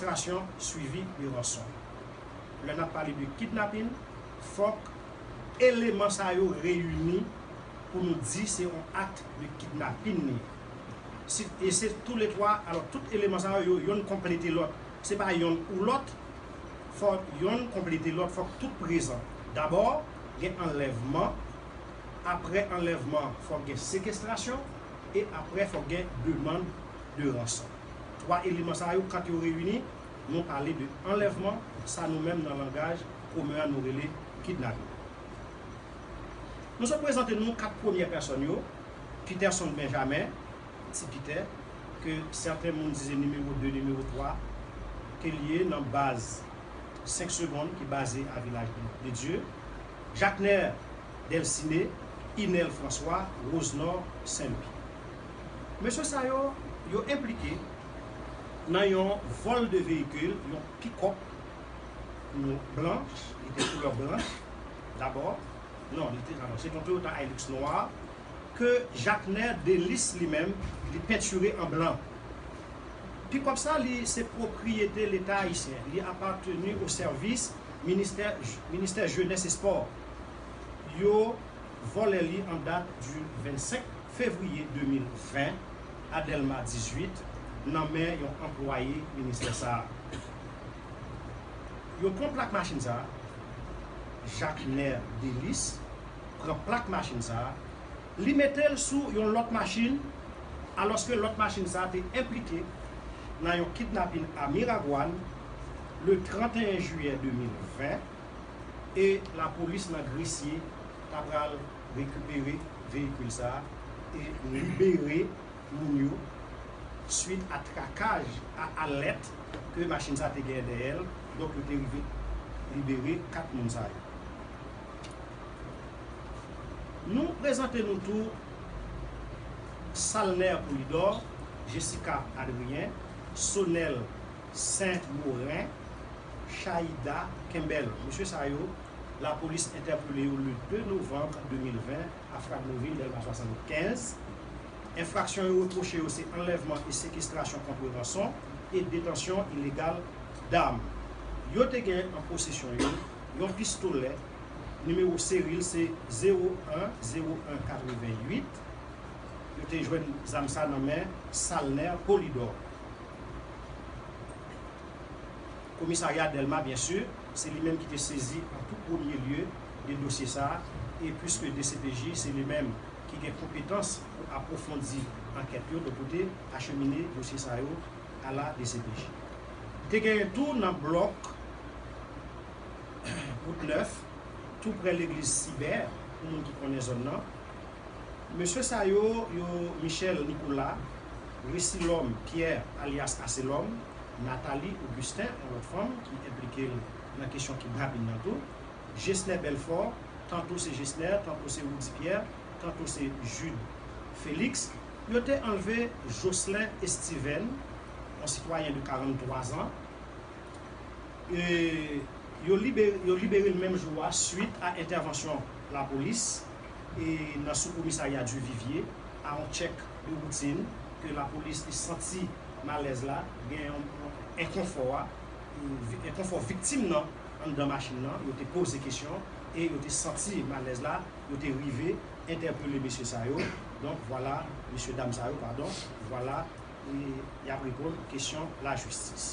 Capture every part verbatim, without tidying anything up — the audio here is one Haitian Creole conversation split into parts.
séquestration suivie de rançon. Lè n ap pale de kidnapin, fòk eleman sa yo reyini pou nou di se yon akt de kidnapin li ye. Si, e se tou le twa, alò tout eleman sa yo, yo, yonn konplete lòt. Se pa yonn ou lòt, fòk yonn konplete lòt, fòk tout prezan. Dabò, gen anlèvman, apre anlèvman, fòk gen sekestrasyon, e apre, fòk gen demann de ranson. Twa eleman sa yo, kan yo reyini, nou pale de anlèvman, sa nou menm nan langaj komen an nou rele kidnapin. Nou sot prezante nou kat premyè pèsòn yo, Peterson Benjamin, Ti Pitè, ke sèten moun di se nimewo de, nimewo twa, ke l ye nan baz senk segonn ki baze a Vilaj de Dye, Jacquener Delciné, Inel François, Rosenor Saint Louis. Mesye sa yo, yo enplike nan yon vòl de veyikil, yon pikòp blanch, li te koulè blanch, dabò, non, li te, non, se yon Toyota Hilux nwa, ke Jacquener Delice li menm, li pentire an blan. Pikòp sa, li se pwopriyete Leta ayisyen, li apateni o sèvis ministè, ministè Jenès e Espò. Yo vòlè li an dat di vennsenk fevriye de mil ven a Dèlma dizuit, nan men yon anplwaye ministè sa a. Yo pran plak machin sa a, Jacquener Delice pran plak machin sa a, li mete l sou yon lòt machin, alòske lòt machin sa a te enplike nan yon kidnapin a Miragwàn le trannteyen jiyè de mil ven, e lapolis nan Gresye ta pral rekipere veyikil sa a e libere moun yo, swit a trakaj, a alèt ke machin sa te genyen dèyè l, donk yo te rive libere kat moun sa yo. Nou prezante nou tou Salner Polidor, Jessica Adrien, Sonel Saint Morin, Chaïda Kembel. Mesye sa yo, lapolis entèpele yo le de novanm de mil ven a Fragnovil, Dèlma swasannkenz. Enfraksyon yo repwoche yo se anlèvman e sekestrasyon kont ranson e detansyon ilegal dam. Yo te gen an posesyon yo yon pistolè, nimewo seri l se zewo en zewo en katreventuit. Yo te jwenn zam sa nan men Salner Polidor. Komisarya Dèlma, byen si, se li menm ki te sezi an tou premye lye de dosye sa a, e piske D C P J se li menm ki gen konpetans pou apwofondi ankèt yo, donk yo te achemine dosye sa yo a la D C P J. Te genyen tou nan blòk Wout Nèf, tou prè legliz Sibè, pou moun ki konnen zòn nan. Mesye sa yo, yo Michel Nicolas, Resilòm Pierre alyas Aselòm, Nathalie Augustin, yon lòt fanm ki enplike l nan kesyon kidnapin nan tou, Gesner Belfort, tanto se Gesner, tanto se Rudy Pierre, tanto se Jude Félix, yo te anlve Jocelyn Estiven, yon sitwayen de karannntwa zan, e yo libere, yo libere l menm jou a swit a entèvansyon lapolis e nan sou komisarya Duvivier a yon tchèk de woutin ke lapolis te santi malèz la, gen yon, yon enkonfò a, enkonfò viktim nan anndan machin nan, yo te poze kesyon e yo te santi malèz la, yo te rive entèpele mesye sa yo. Donk, vwala, mesye dam sa yo, padon, vwala, e y ap reponn kesyon lajistis.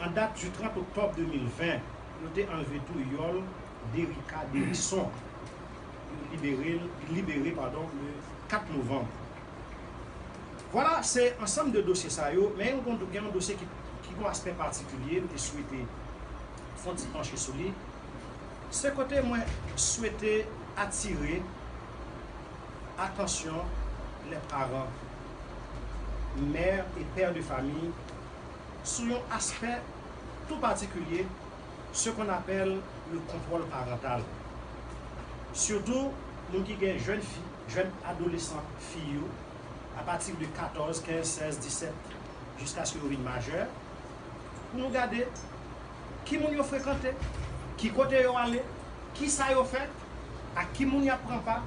An dat di trant oktòb de mil ven, yo te anlve tou yòl Derica Derison. Yo libere l, libere, padon, le kat novanm. Vwala, se ansanm de dosye sa yo, men gen yon, gen yon dosye ki, ki gen yon aspè patikilye, m te swete fè yon ti panche sou li. Se kote mwen swete atire atansyon lè paran, mè e pè de fami, sou yon aspè tou patikilye, ce qu'on appelle le contrôle parental. Sitou, moun ki gen jèn fi, jèn adolesan fi yo, apati de katòz, kenz, sèz, disèt, jiskaske yo vin majè, pou nou gade ki moun yo frekante, ki kote yo ale, ki sa yo fè, ak ki moun y ap pran pa.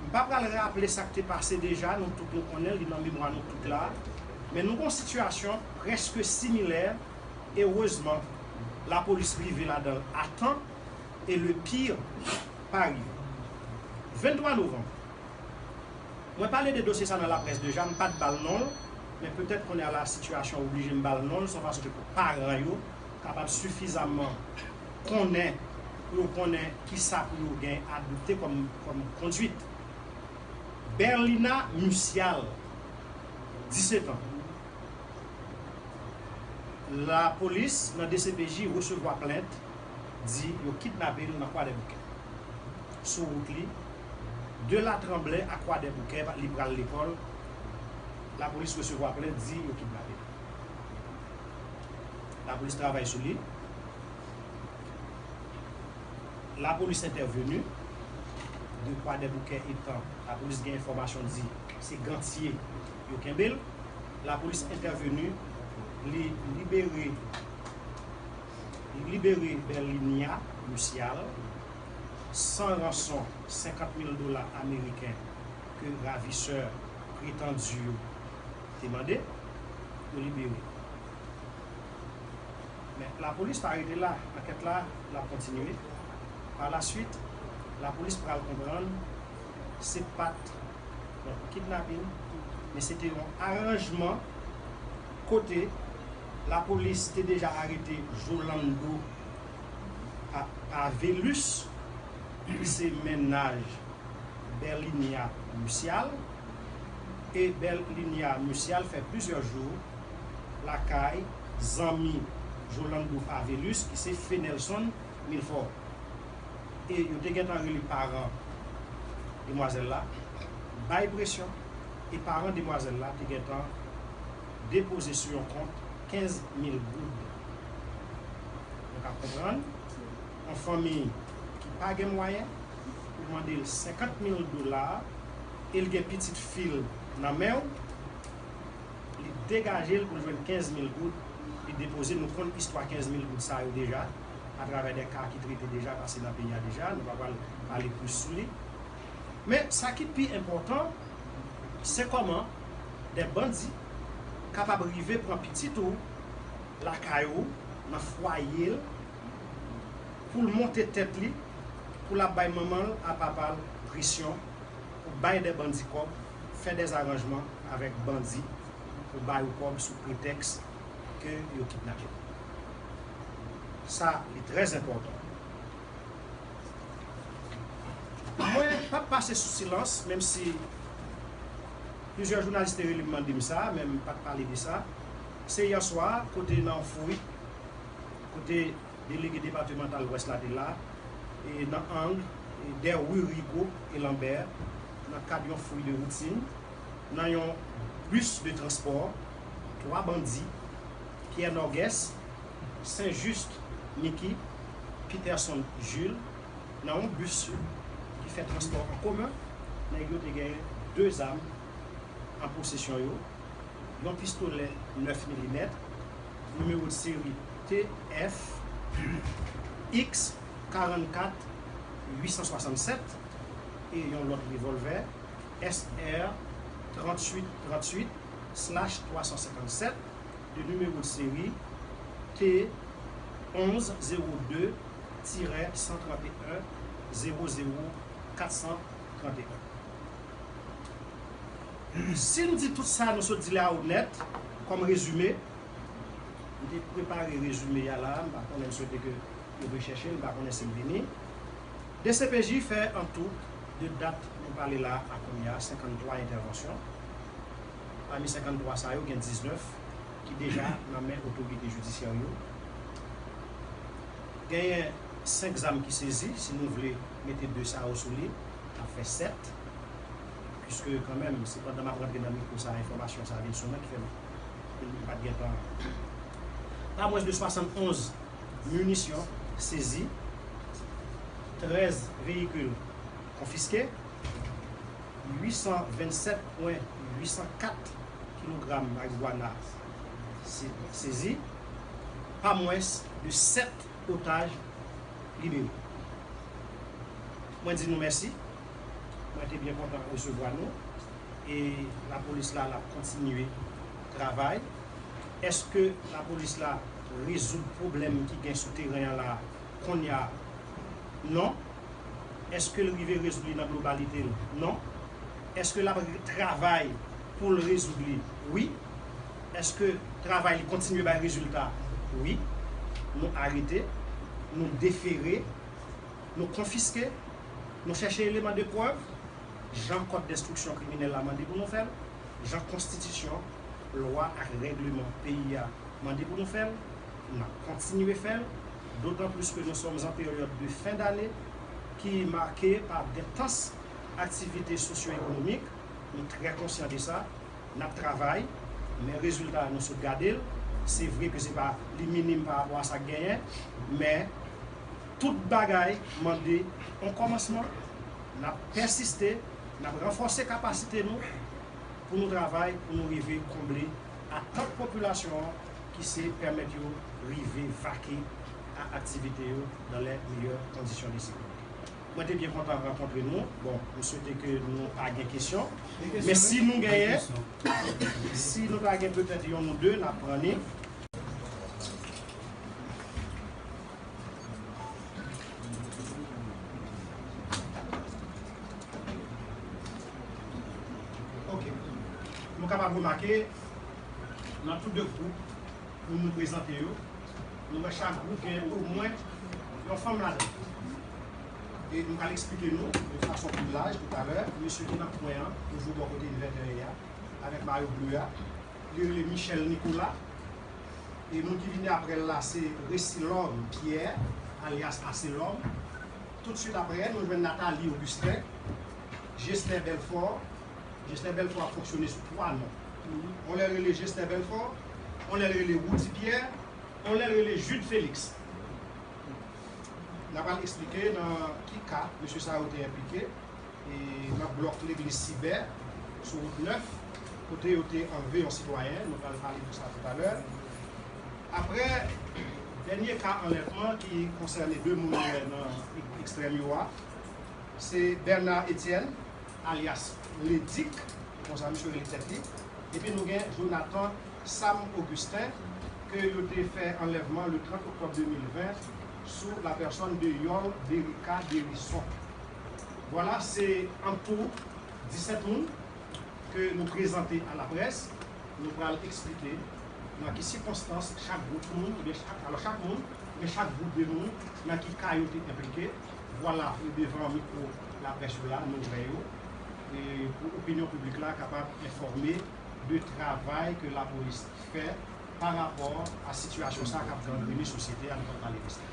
M pa pral raple sa k te pase deja, nou tout nou konnen l, li nan memwa nou tout la. Men nou gen yon sitiyasyon prèske similè. Erezman, lapolis rive ladan l a tan e le pire pa rive. Venntwa novanm, mwen pale de dosye sa nan laprès deja, m pa t ba l non l, men petèt kounye a la sitiyasyon oblije m ba l non l, se yon fason ke pou paran yo kapab sifizaman konnen, pou yo konnen kisa pou yo gen adopte kòm, kòm konduit. Berlina Musial, disèt an. Lapolis nan D C P J resevwa plent, di yo kidnape l nan Kwadèboukè. Sou wout li, de Latranblè a Kwadèboukè, li pral lekòl. Lapolis resevwa plent, di yo kidnape l. Lapolis travay sou li. Lapolis entèveni de Kwadèboukè etan lapolis gen enfòmasyon di se Gantye yo kenbe l. Lapolis entèveni, li libere, li libere Berlinia Musial san ranson senkant mil dola ameriken ke ravisè pretandi yo te mande, yo libere. Men lapolis pa rete la, ankèt la, l ap kontinye. Palaswit, lapolis pral konprann se pa t yon kidnapin, men se te yon aranjman kote lapolis te deja arete Jolando Pa-, Pavelus, ki se mennaj Berlinia Musial, e Berlinia Musial fè plizyè jou lakay zanmi Jolando Pavelus, ki se Fenelson Milfort. E yo te gentan rele paran demwazèl la, bay presyon, e paran demwazèl la te gentan depoze sou yon kont kenz mil goud. Nou ka konprann, yon fanmi ki pa gen mwayen, ou mande l senkant mil dola, e l gen pitit fi l nan men w, li degaje l pou l jwenn kenz mil goud, li depoze, nou konn istwa kenz mil goud sa yo deja, atravè de ka ki trete deja, pase nan peyi a deja, nou pa pral pale plis sou li. Men sa ki pi enpòtan, se kòman de bandi kapab rive pran pitit ou lakay ou, nan fwaye l, pou l monte tèt li, pou l ap bay manman l a papa l presyon, pou bay de bandi kòb, fè de aranjman avèk bandi, pou ba yo kòb sou pretèks ke yo kidnape. Sa, li trè enpòtan. Mwen p ap pase sou silans, menm si plizyè jounalis te rele m mande m sa, men m pa t pale de sa. Se yè swa, kote nan yon fouy, kote delege depatmantal Lwès la te la, e nan ang, e dè ri Rigaud e Lambert, nan kad yon fouy de woutin, nan yon bis de transpò, twa bandi, Pierre Norguès, Saint Juste Nicky, Peterson Jules, nan yon bis ki fè transpò an komen, nèg yo te gen de zam an posesyon yo, yon pistolè nèf milimèt, nimewo de seri T F X karannkat uit san swasannsèt, e yon lòt revòlvè S R tranntuit tranntuit slash twa san senkannsèt, de nimewo de seri T onz zewo de tirè san trannteyen zewo zewo kat san trannteyen. Si n di tout sa nou sot di la a onèt, kòm rezime, m te prepare rezime a la, m pa konnen, m swete ke yo rechèche l, m pa konnen si l vini. D C P J fè an tou, de dat nou pale la a kounye a, senkanntwa entèvansyon. Pami senkanntwa sa yo, gen diznèf ki deja nan men otorite jidisyè yo. Genyen senk zam ki sezi, si nou vle mete de sa yo sou li, n ap fè sèt. Piske kanmenm, se pandan m ap rantre nan mikwo sa a, enfòmasyon sa a vin sou mwen, ki fè m, m pa t gentan. Pa mwens de swasannonz minisyon sezi, trèz veyikil konfiske, uit san vennsèt pwen uit san kat kilogram marigwana se-, sezi, pa mwens de sèt otaj libere. Mwen di nou mèsi. Mwen te byen kontan resevwa nou. E lapolis la, l ap kontinye travay? Èske lapolis la rezoud pwoblèm ki gen sou teren an la kounye a? Non. Èske l rive rezoud li nan globalite l? Non. Èske l ap travay pou l rezoud li? Wi. Èske travay li kontinye bay rezilta? Wi. Nou arete, nou defere, nou konfiske, nou chèche eleman de prèv, jan kòd enstriksyon kriminèl la mande pou nou fè l, jan konstitisyon, lwa ak règleman peyi a mande pou nou fè l, n ap kontinye fè l, dotan plis ke nous sommes en période de fin d'année ki make pa d'entans aktivite sosyo-ekonomik. Nou trè konsyan de sa. N ap travay, men rezilta a nou sot gade l. Se vre ke se pa, li minim pa rapò a sa k genyen, men tout bagay mande yon kòmansman. N ap pèsiste, n ap ranfòse kapasite nou pou nou travay, pou nou rive konble atant popilasyon an, ki se pèmèt yo rive vake a aktivite yo dans les meilleures conditions de sécurité. Mwen te byen kontan rankontre nou. Bon, m swete ke nou pa gen kesyon. Men si nou genyen, si nou ta gen petèt yon ou de, n ap pran li. Ok. Nou kapab remake, nan tou de gwoup, pou nou prezante yo, nou wè chak gwoup gen omwen yon fanm ladan. E nou pral eksplike nou de fason pli laj toutalè. Mesye ki nan kwen an, toujou bò kote envètè a, avèk mayo ble a, li rele Michel Nicolas. E moun ki vini apre l la, se Resilòm Pierre, alyas Aselòm. Toutswit apre, nou jwenn Nathalie Augustin, Gester Belfort. Gester Belfort ap fonksyone sou twa non. On lè l rele Gester Belfort, on lè l rele Roudy Pierre, on lè l rele Jude Félix. N a pral eksplike nan ki ka mesye sa yo te enplike, e nan blòk legliz Sibè, sou wout nèf, kote yo te anlve yon sitwayen. Nou pral pale de sa toutalè. Apre, dènye ka anlèvman ki konsène de moun nan ekstrèm yo a, se Bernard Etienne, alyas Ledik, se konsa misye rele tèt li. Epi nou gen Jonathan Sam Augustin, ke yo te fè anlèvman le trant oktòb de mil ven sou la pèsòn de Yol Berica Derison. Vwala, se an tou disèt moun ke nou prezante a laprès. Nou pral eksplike nan ki sikonstans chak gwoup moun, oubyen chak, alò chak moun, oubyen chak gwoup de moun, nan ki ka yo te enplike. Vwala, yo devan mikwo laprès yo la, nou wè yo. E pou opinyon piblik la kapab enfòme de travay ke lapolis fè pa rapò a sitiyasyon sa k ap gangrene sosyete a, nou pral pale de sa.